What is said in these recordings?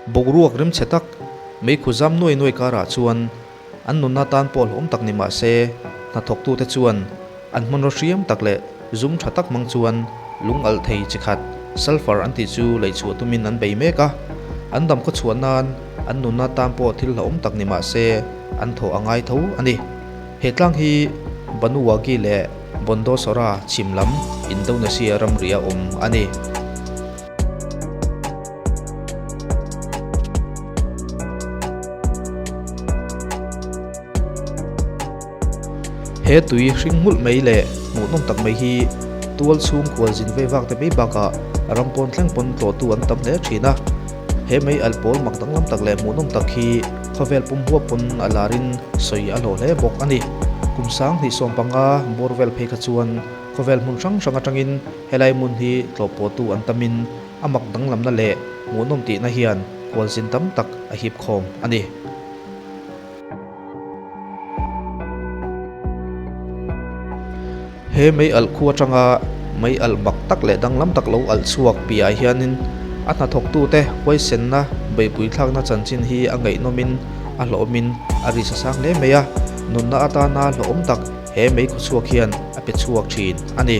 Boruak rimchhe tak, meikhu zam nuai nuai karah chuan an nunna tan pawh hlawm tak ni mah se, hnathawktute chuan an hmanraw hriam tak leh zum tha tak hmang chuan lung alh thei chi khat, sulphur an tih chu lei chhuah tumin an bei mek a. An dam khaw chhuah nan an nunna tan pawh thil hlauhawm tak ni mah se, an thawh a ngai tho a ni. He tlang hi Banuwagi leh Bondosora chhim lam Indonesia ramri a awm a ni. He tui hring nghulh mai leh hmuhnawm tak mai hi tual chhung khual zin vei vak te mai bakah ram pawn thleng pawn tlawhtu an tam hle thin a. He mei alh pawl mak danglam tak leh hmuhnawm tak hi khawvel pum huap pawn a larin sawi a hlawh hle bawk a ni. Kum 2015 bawr vel phei kha chuan khawvel hmun hrang hrang atangin helai hmun hi tlawhpawhtu an tamin a mak danglamna leh hmuhnawm tihna hian khualzin tam tak a hip khawm a ni. He mei alh khu atanga mei alh mak tak leh danglam tak lo alh chhuak piahah hianin a hnathawktute huaisenna beihpui thlakna chanchin hi a ngaihnawmin a hlawhawmin a ri sa sang hle mai a, nunna atana hlawhawm tak he mei khaw chhuak hian a pe chhuak thin a ni.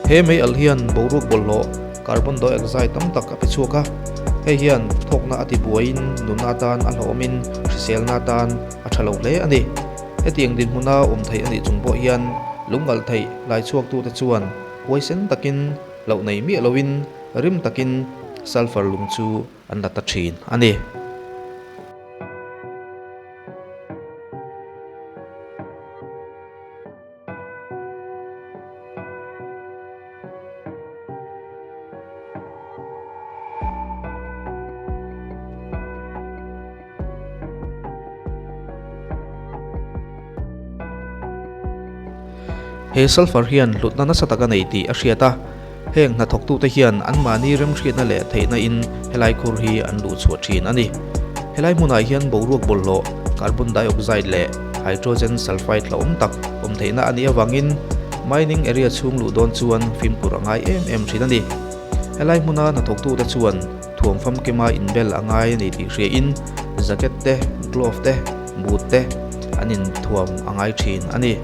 He mei alh hian boruak bawlhhlawh, carbon dioxide, tam tak a pe chhuak a, hei hian thawkna a ti buaiin nunna atan a hlauhawmin hriselna atan a tha lo hle a ni. Hetiang dinhmuna awm theih a nih chung pawh hian lungalh theih lai chhuaktute chuan huaisen takin loh nei miah loin rim takin sulphur lung chu an la ta thin a ni. He sulphur hian hlutna nasa tak a nei tih a hriat a, heng hnathawktute hian anmahni remhriatna leh theihna in helai khur hi an luh chhuah thin a ni. Helai hmunah hian boruak bawlhhlawh, carbon dioxide leh hydrogen sulphide hlauhawm tak awm theihna a nih avangin mining area chhung luh dawn chuan fimkhur a ngai em em thin a ni. Helai hmuna hnathawktute chuan thuam famkima inbel a ngai a ni tih hriain jacket te, glove te, boot te an inthuam a ngai thin a ni.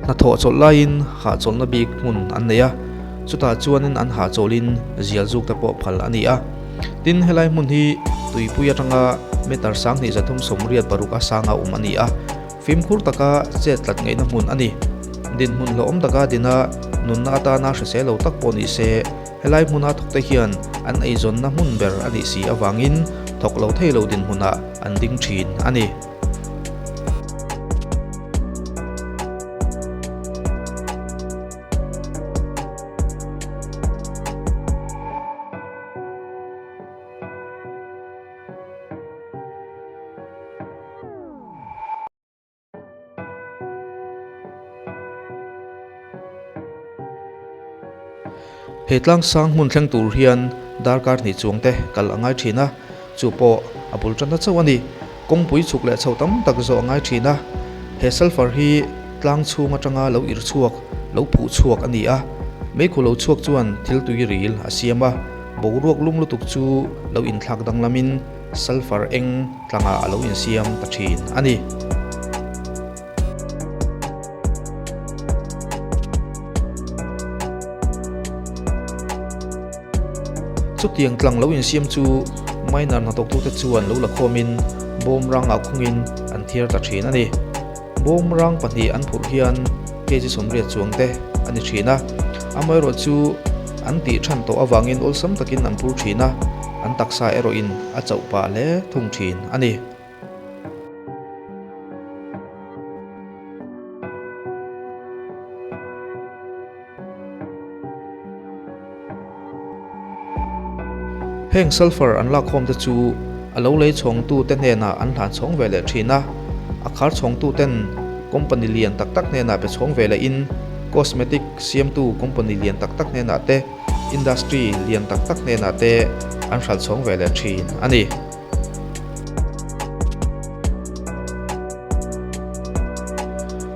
Hnathawh chawlh laiin hahchawlhna bik hmun an nei a, chutah chuanin an hahchawlhin zial zuk te pawh phal a ni a. Tin, helai hmun hi tuipui atanga meter 2386 a sanga awm a ni a. Fimkhur taka chet tlat ngaihna hmun a ni. Dinhmun hlauhawm taka dina nunna atana hrisel lo tak pawh ni se, helai hmuna thawkte hian an eizawnna hmun ber a nih si avangin thawk lo thei lo dinhmunah an ding thin a ni. He tlang sang hmun thleng tur hian darkar hnih chuang te kal a ngai thin a, chu pawh a bul tanna chauh a ni. Kawngpui chhuk leh chho tam tak zawh a ngai thin a, he sulphur hi tlang chhung atanga lo irh chhuak, lo phuh chhuak a ni a, meikhu lo chhuak chuan thil tui ril a siam a, boruak lum lutuk chu lo inthlak danglamin Sulphur eng tlangah a lo insiam ta thin a ni. Chutiang tlang lo insiam chu miner hnathawktute chuan lo la khawmin bawm rangah khungin an thiar ta thin a ni. Bawmrang pahnih an phurh hian kg 80 chuang te a ni thin a, amaherawh chu an tih than tawh avangin awlsam takin an phur thin a, an taksa erawhin a chauh pah hle thung thin a ni. Heng sulphur an lakkhawm te chu a lo lei chhawngtute hnenah an hlan chhawng ve leh thin a, a khar chhawngtuten company lian tak tak hnenah pe chhawng ve lehin cosmetic siamtu company lian tak tak hnenah te, industry lian tak tak hnenah te an hralh chhawng ve leh thin a ni.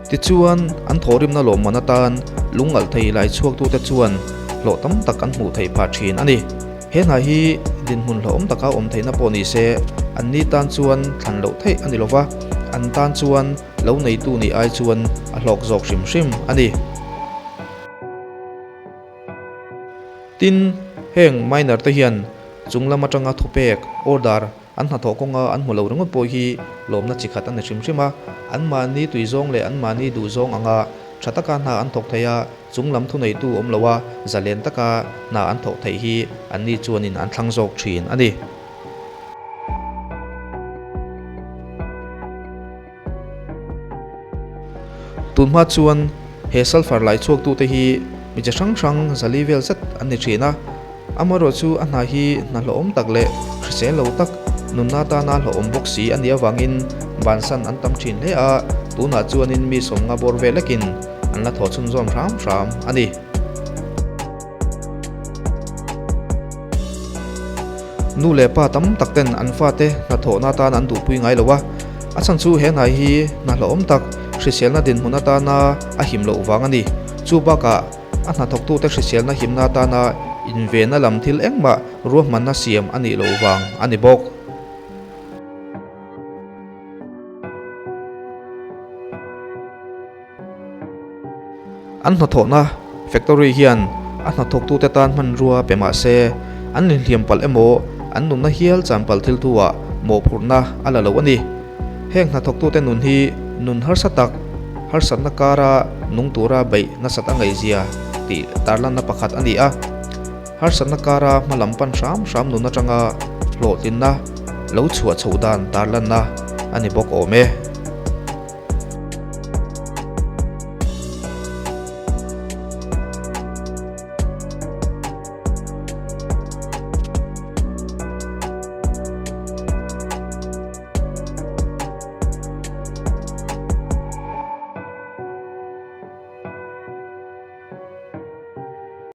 Tichuan, an thawhrimna lawmman atan lungalh thei lai chhuaktute chuan hlawh tam tak an hmuh theih phah thin a ni. He hna hi dinhmun hlauhawm taka awm theihna pawh ni se, anni tan chuan thlan loh theih a ni lo va, an tan chuan lo neitu nih ai chuan a hlawk zawk hrim hrim a ni. Tin, heng miner te hian chung lam atanga thupek, order, an hnathawh kawnga an hmu lo ringawt pawh hi lawmna chi khat a ni hrim hrim a, anmahni tuizawng leh anmahni duhzawng anga tha taka hna an thawk thei a, chung lam thuneitu awm lo a, zalen taka hna an thawk theih hi anni chuanin an thlang zawk thin a ni. Tunhma chuan he sulphur lai chhuaktute hi mi chi hrang hrang zali vel zet an ni thin a, amaherawh chu a hna hi hna hlauhawm tak leh hrisel lo tak nunna atana hlauhawm bawk si a nih avangin bansan an tam thin hle a, tunah chuanin mi sawmnga bawr vel lekin an la thawh chhunzawm hram hram a ni. Nu leh pa tam tak ten an fate hnathawhna atan an duhpui ngai lo a, a chhan chu he hnai hi hna hlauhawm tak hriselna dinhmun atana a him loh vang a ni. Chu bakah a hnathawktute hriselna himna atana invenna lam thil engmah ruahmanna siam a nih loh vang a ni bawk. An hnathawhna factory hian a hnathawktute tan hmanrua pe mah se, an inhliam palh emaw an nunna hial chan palh thil thuah mawhphurhna a la lo a ni. Heng hnathawktute nun hi nun harsa tak, harsatna kara nung tura beih nasat a ngaihzia tih tarlanna pakhat a ni a. Harsatna kara hma lam pan hram hram nun atanga hlawhtlinna lo chhuah chhoh dan tarlanna a ni bawk awm e.